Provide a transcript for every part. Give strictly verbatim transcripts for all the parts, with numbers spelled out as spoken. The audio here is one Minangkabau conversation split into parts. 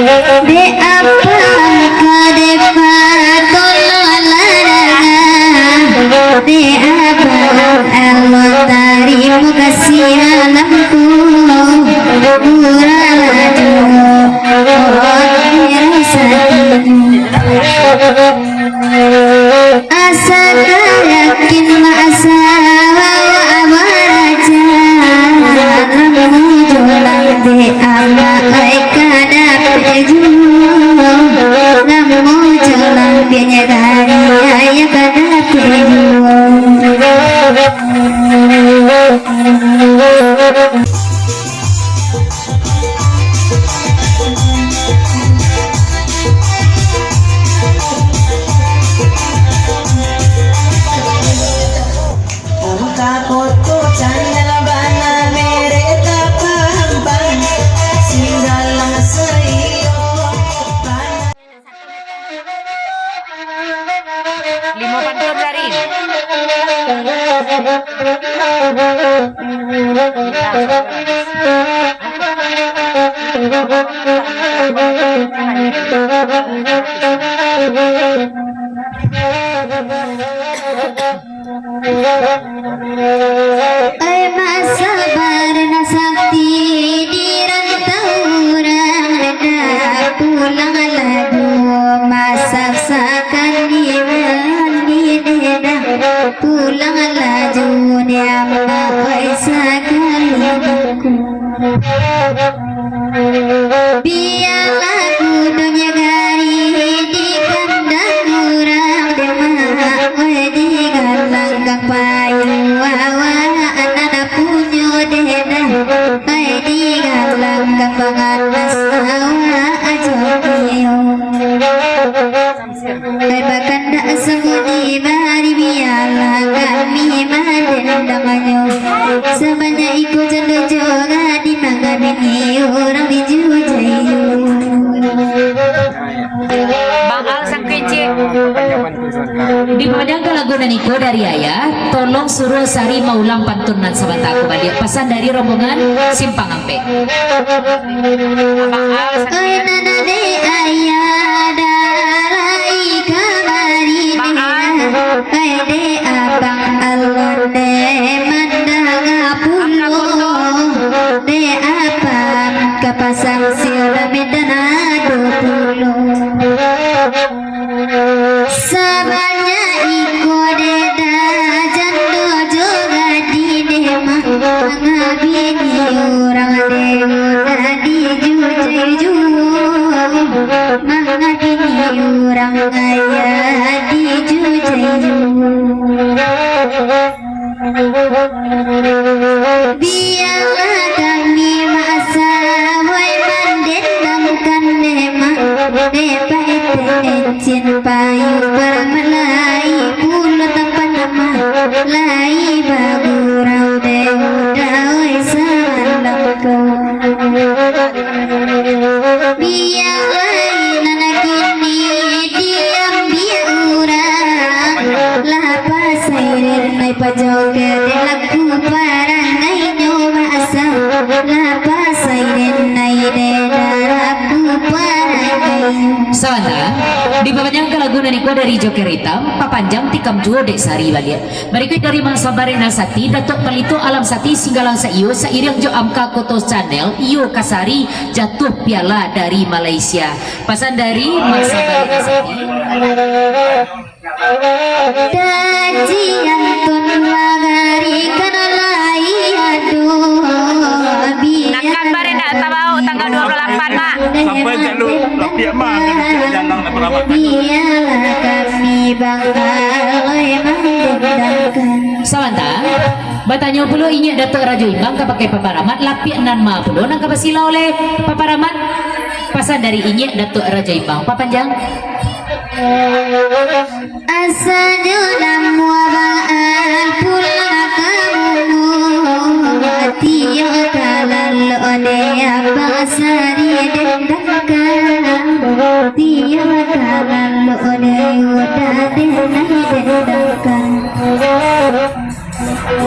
Dek Abang ka depan tolonglah danga. Dek Abang Allah tarimo kasih alamku. Murahlah juo, oh, rasaki. Asa ka yakin, asa awak baraja, lamun jo lah dek Allah, ai ka dapek juo. Lamun jo lah dek nyagari, ai ka dapek juo. Angka foto candal bana merek tapampang, singgalang saiyo bana. Limo pantun dari. Ai, masabar nan sakti di rantau urang, dek pulang laju masak sakali mandi, dek pulang laju di ambo, ai, sakali mangko. Bialah kudo nyagari di kandang urang, dek mak, oi, digalangkan payu awak nan punyo dek dah, oi, digalangkan panganas awak ajo iyo. Ai, bakandak sambunyi bari, bialah kami mandendamnyo. Sabanyak iko cando jo gadih, mangabini urang di Jujaiyo. Bang Al Sangkincik. Dipapanjangkan lagu nan iko dari Ayah, tolong suruh Sari maulang pantun nan sabanta ko baliak. Pasan dari rombongan Simpang Ampek. Bang Al Sangkincik. Oi, nan dek Ayah, dah lai kamari. Bang Al. Oi, dek Abang Alon, dek mandanga pulo. Dek Abang ka pasang sio, dek Medan ado pulo. Sabanyak iko dek dah, cando jo gadih dek mah, mangabini urang dek udah di Jujai juo, mangabini urang ayah di Jujai juo. Bialah kami masa wai mandendangkan dek mah, dek paete encin payu paramat lai pulo tampan mah, lai bagurau dek udah wai salam ko. Bialah nan kini diambiak urang, lah pasai den ai pajoget, laku parangainyo maasa, lah pasai den ai dek laku parangainyo. Sabanta, dipapanjangkan lagu nan iko dari Joker Hitam, papanjang tikam juo dek Sari baliak. Barikuik dari Mang Sabar Renal Sakti, Datuak Palito Alam Sakti, Singgalang Saiyo, sairiang jo Amka Koto Channel, iyo ka Sari, jatuah piala dari Malaysia. Pasan dari Mang Sabar Renal Sakti. Tajian tun magari kan lai ado. Nakan bare ndak tabao tanggal dua puluh lapan, Mak. Sampai jalur lapiak mah, kan lapiak jalan nak beramat. Bialah kami bangkai mandendangkan. Sabanta, batanyo pulo inyiak Datuak Rajo Imbang ka pakai paparamat, lapiak nan ma pulo nan ka basilau oleh paparamat. Pasan dari inyiak Datuak Rajo Imbang, papanjang. Asanyo namuah baa pulang ka bumo, tiok ka lalok dek abang Sari dendangkan, tiok ka lalok dek udah den ai dendangkan.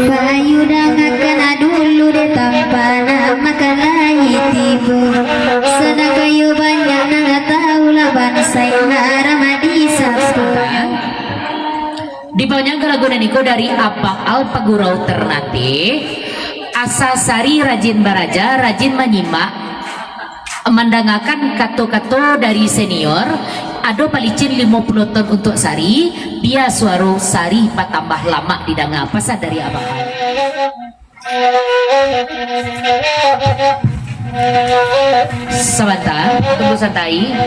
Payu dangakan dulu dek tampan makan lai tibo, sadang kayo banyak Dibawakan lagu nan iko dari Abang Al Pagurau Ternate. Asa Sari rajin baraja, rajin manyimak, mandangakan kato-kato dari senior. Ado palicin limo puluah ton untuak Sari, bia suaro Sari batambah lamak didanga. Pasan dari Abang Al. Sabanta, tunggu santai.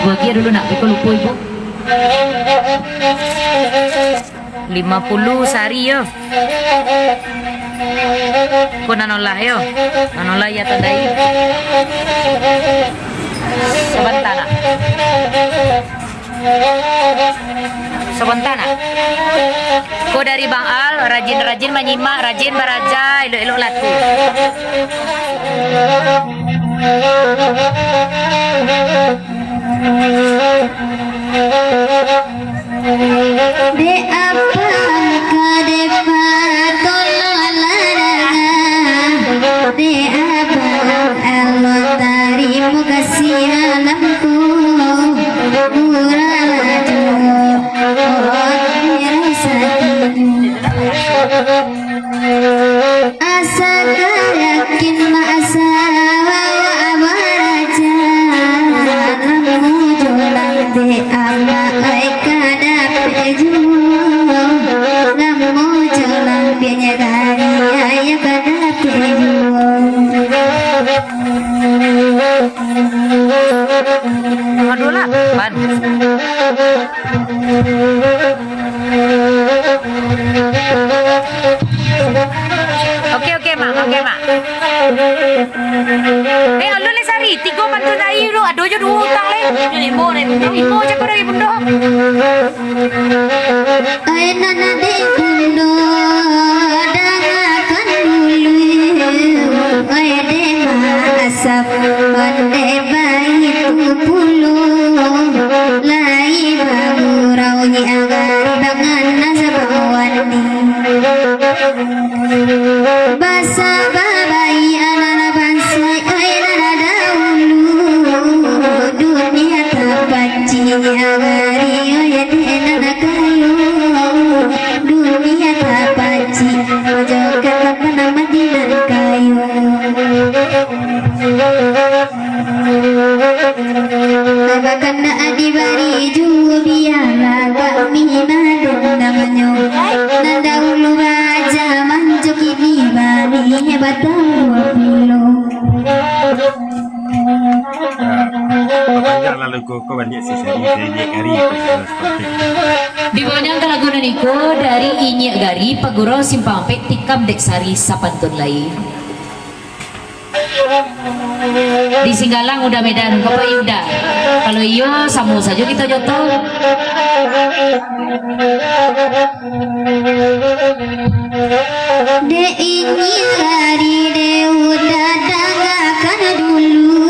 Ibu Agia dulu nak, beko lupo ibu. Lima puluah Sari yo. Ko nan olah yo. Nan olah yo tandai. Sabanta nak. Sabanta nak. Ko dari Bang Al, rajin-rajin manyimak, rajin baraja, elok-elok laku. Dek Abang ka dek patolong lah danga. Dek Abang Allah tarimo kasih alamku. Murah juo, oh, rasakinyo. Asa ka yakin masa awak baraja, lamu jo lah dek amak ai ka dapek juo, lamu jo lah biaknyo gari ai ka dapek juo. Aduh lah, pan. Oke, oke, Mak. Oke, Mak. Eh, alun lai Sari. Tigo pantun tadi tu. Ado jo duo utang lai. Limo, limo. Limo je ko dari Bunda. Ai nan dek Bunda, dangakan dulu. Ai dek Mak Asam, pandai baitu pulo. Lai bagurau nyi angari bangan nan sabawani. Basa babai anak bangsa, oi, nan dahulu. Dunia tapancing hari, oi, dek nan kayo. Dunia tapancing, ojo ka tampana mati nan kayo. Bakandak dibari juo bialah kami mandondangnyo. Nan dahulu bajaman jo kini bari batambah pulo. Panjang lalu ko, ko banyak sih sari, banyak hari. Dibawakan lagu nan iko dari Inyiak Gari, Pagurau Simpang Ampek, tikam dek Sari sapantun lai. Di Singgalang Uda Medan, Bapak Inda. Kalau iyo, samo sajo kito joto. Dek Inyiak Gari, dek Uda dangakan dulu.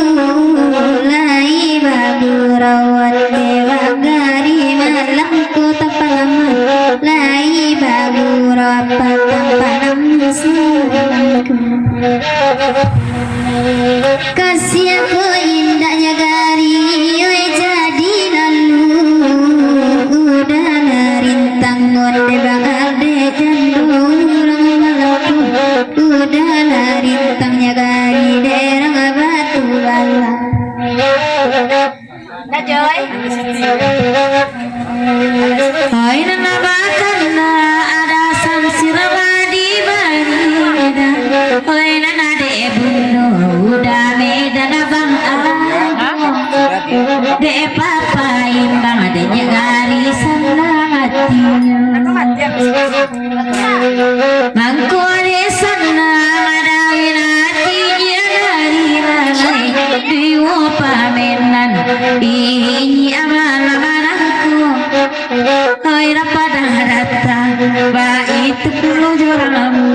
Lai bagurau dek Bang Gari malam ko tapalaman. Lai bagurau patang panam singku. Kasian ko indaknyo Gari, oi, jadi lalu. Uda lah rintang onde baade jando urang malako. Uda lah rintangnyo Gari derang batu balang. Dah, Joy. Oi, nan bakana ada samsir di barida. Oi, nan adek bundo Uda Medan abang aku. Dek papa imbang, dek Inyiak Gari sanang hatinyo. Mangko dek sanang ado win ati Inyiak Gari mangai duo pamenan, Inyiak malam manangko. Oi, rapadah datang, baitu pulo jo urang lamu.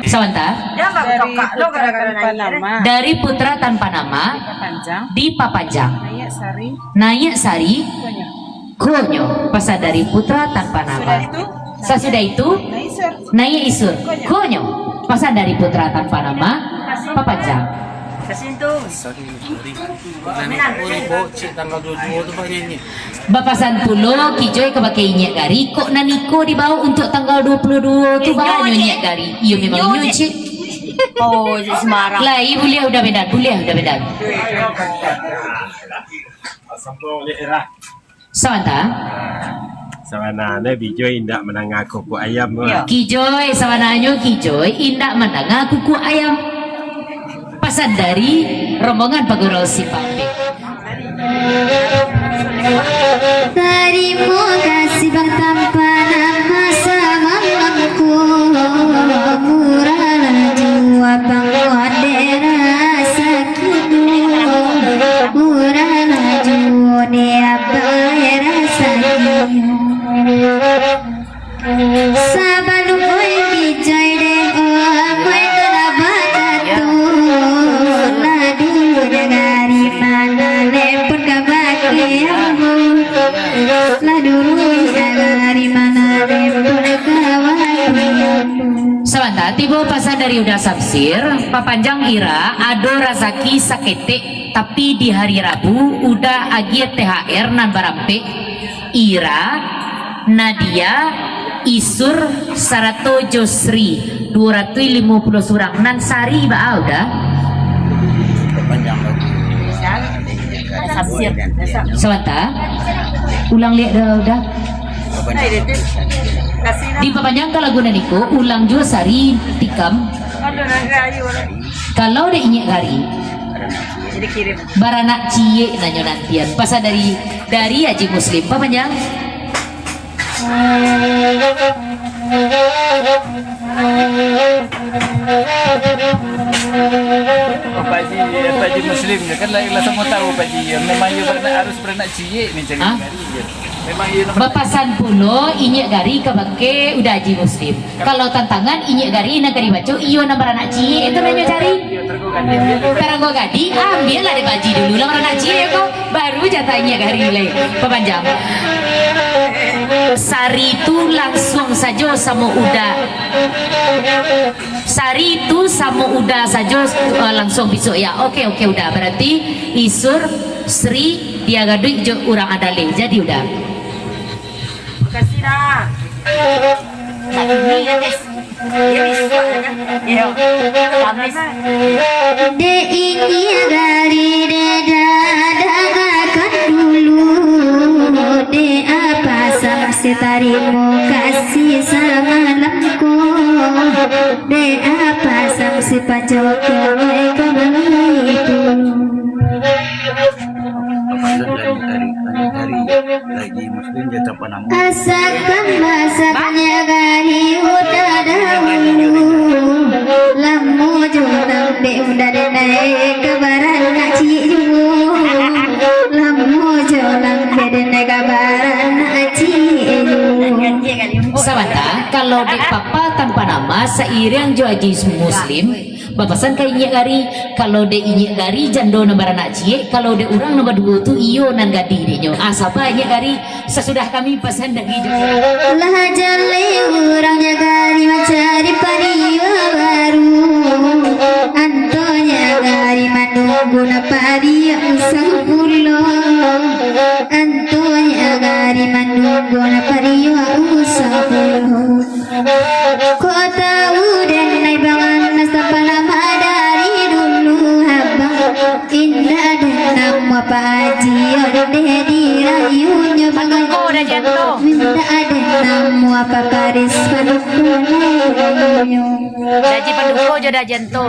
Sabanta. Dari Putra Tanpa Nama. Dari Putra Tanpa Nama. Dipapanjang. Dipapanjang. Naiak Sari. Naiak Sari. Konyo. Konyo, pasan dari Putra Tanpa Nama. Sudah itu, sasudah itu, Naiak Isur. Naiak Isur. Konyo. Konyo, pasan dari Putra Tanpa Nama, papanjang. Kasintung. Sorry, sorry. Nan iko dibaok cek tanggal duo duo tu banyak ni. Bapasan pulo Kijoi kabake Inyiak Gari, kok nan iko dibaok untuak tanggal duo puluah duo tu banyak Inyiak Gari. Iyo, memang inyo cek. Oh, cek sembarang. Lai, buliah udah bedan, buliah udah bedan. Sabanta. Sabananyo Bijoi indak mandanga kukuak ayam tu. Iyo. Kijoi, sabananyo Kijoi indak mandanga kukuak ayam. Pasan dari rombongan pagurau si Pandek. Tarimo kasih bang tanpa nama samalangku. Murahlah jua bang dek rasaki. Murahlah jua dek abang rasaki. Sabalun oi Bijoi dek oi, oi tu lah bakato. Lah dulu Inyiak Gari manalepon kabake ambo. Lah dulu Inyiak Gari manalepon kabake ambo. Sabanta, tibo pasan dari Uda Samsir, papanjang Ira, ado rasaki saketek, tapi di hari Rabu, Uda agiah T H R nan barampek, Ira, Nadia, Isur, sarato jo Sri, duo ratuih limo puluah surang. Nan Sari baa, Uda? Sabanta. Ulang liak, Uda. Dipapanjang ka lagu nan iko, ulang juo Sari tikam. Kalau dek Inyiak Gari. Baranak ciek nanyo nantian. Pasan dari, dari Haji Muslim. Papanjang. Oh, Pak Haji, Pak Haji Muslim tu kan lah, lah samo tahu, Pak Haji. Memang iyo baranak, harus baranak ciek ni cari. Hah? Memang iyo nomor. Bapasan pulo Inyiak Gari kabake Uda Haji Muslim. Kalau tantangan Inyiak Gari nan ka dibaco, iyo nan baranak ciek tu nan nyo cari. Taranggo gadih, ambiaklah dek Pak Haji dulu lah baranak ciek ko. Baru jatah Inyiak Gari lai. Papanjang. Sari tu langsuang sajo samo Uda. Sari tu samo Uda sajo, eh, langsuang bisuak ya. Oke, oke, Uda. Berarti Isur, Sri, Dia Gaduik jo urang Adaleh. Jadi, Uda. Makasih, Da. Dek Inyiak Gari dek dadangakan dulu, dek apa Samsir tarimo kasih samalam ko, dek apa Samsir pacokan ka balai dulu. Asakan basa banyak gari udah dahulu. Lamo jo lambek udah denai ka baranak ciek juo. Lamo jo lambek denai ka baranak ciek juo. Sabanta, kalau dek Papa tanpa nama, sairiang jo Haji Muslim, bapasan ka Inyiak Gari, kalau dek Inyiak Gari jando nan baranak ciek, kalau dek urang nan baduo tu iyo nan gadih dek nyo. Ah, saba Inyiak Gari, sasudah kami pasan dari jo. Lah jaleh urang Inyiak Gari mancari pariuak baru. Anto Inyiak Gari manunggu nan pariuak usah pulo. Anto Inyiak Gari manunggu nan pariuak usah pulo. Kok tahu den ai bang Anas, tak pernah dari dulu abang. Indak ado namo Pak Haji Onde dirayunyo bang. Paduko dah janto. Indak ado namo Pak Paris, paduko dirayunyo. Daji paduko jo dah janto.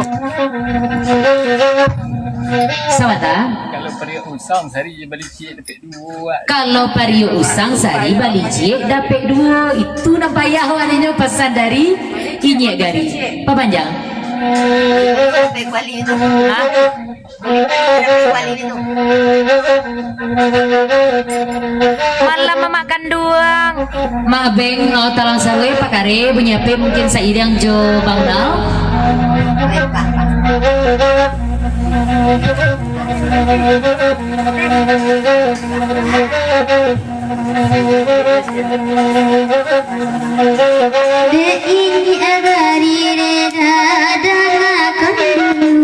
Sabanta. Kalau pariuak usang sari bali ciek dapek duo. Kalau pariuak usang sari bali ciek dapek duo. Itu nan payah awak nyo, pasan dari Inyiak Gari. Papanjang. Sampai kuali tu. Ha? Sampai kuali tu. Malam mamak ganduang. Mak Beng, oh, talang sawe, Pak Kare, bunyi ape mungkin sairiang jo Bang Nal. Dek Inyiak Gari dek dadangakan dulu.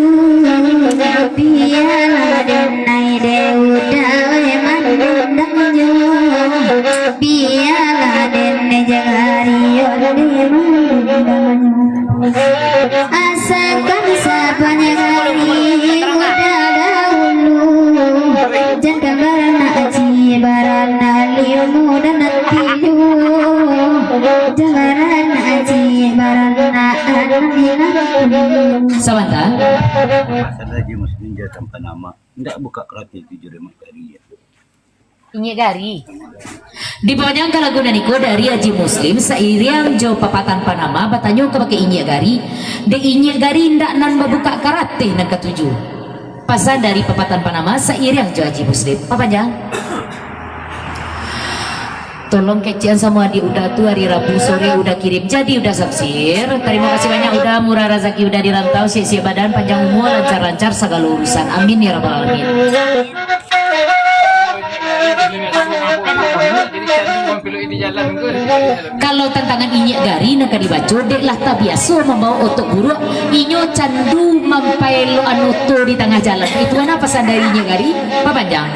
Pasal Haji Muslim jo tanpa nama, ndak buka karate tu jo remak gari, ya. Inyek gari. Dipanjangkan lagu nan iko dari Haji Muslim sairiang jo papatan panama batanyo kabake inyek gari, dek inyek gari ndak nan babukak karateh nan katuju. Pasan dari papatan panama sairiang jo Haji Muslim. Papanjang. Tolong kecekan samo adik Uda tu, hari Rabu sore Uda kirim. Jadi Uda Samsir. Tarimo kasih banyak Uda, murah razaki Uda di rantau, siek-siek badan, panjang umur, lancar-lancar sagalo urusan. Amin ya rabbal alamin. Kalau tantangan inyek gari nan ka dibaco, dek lah tabiaso mambaok otok buruak, inyo candu mampaelokan oto di tangah jalan. Itu kan pasan dari inyek gari? Papanjang.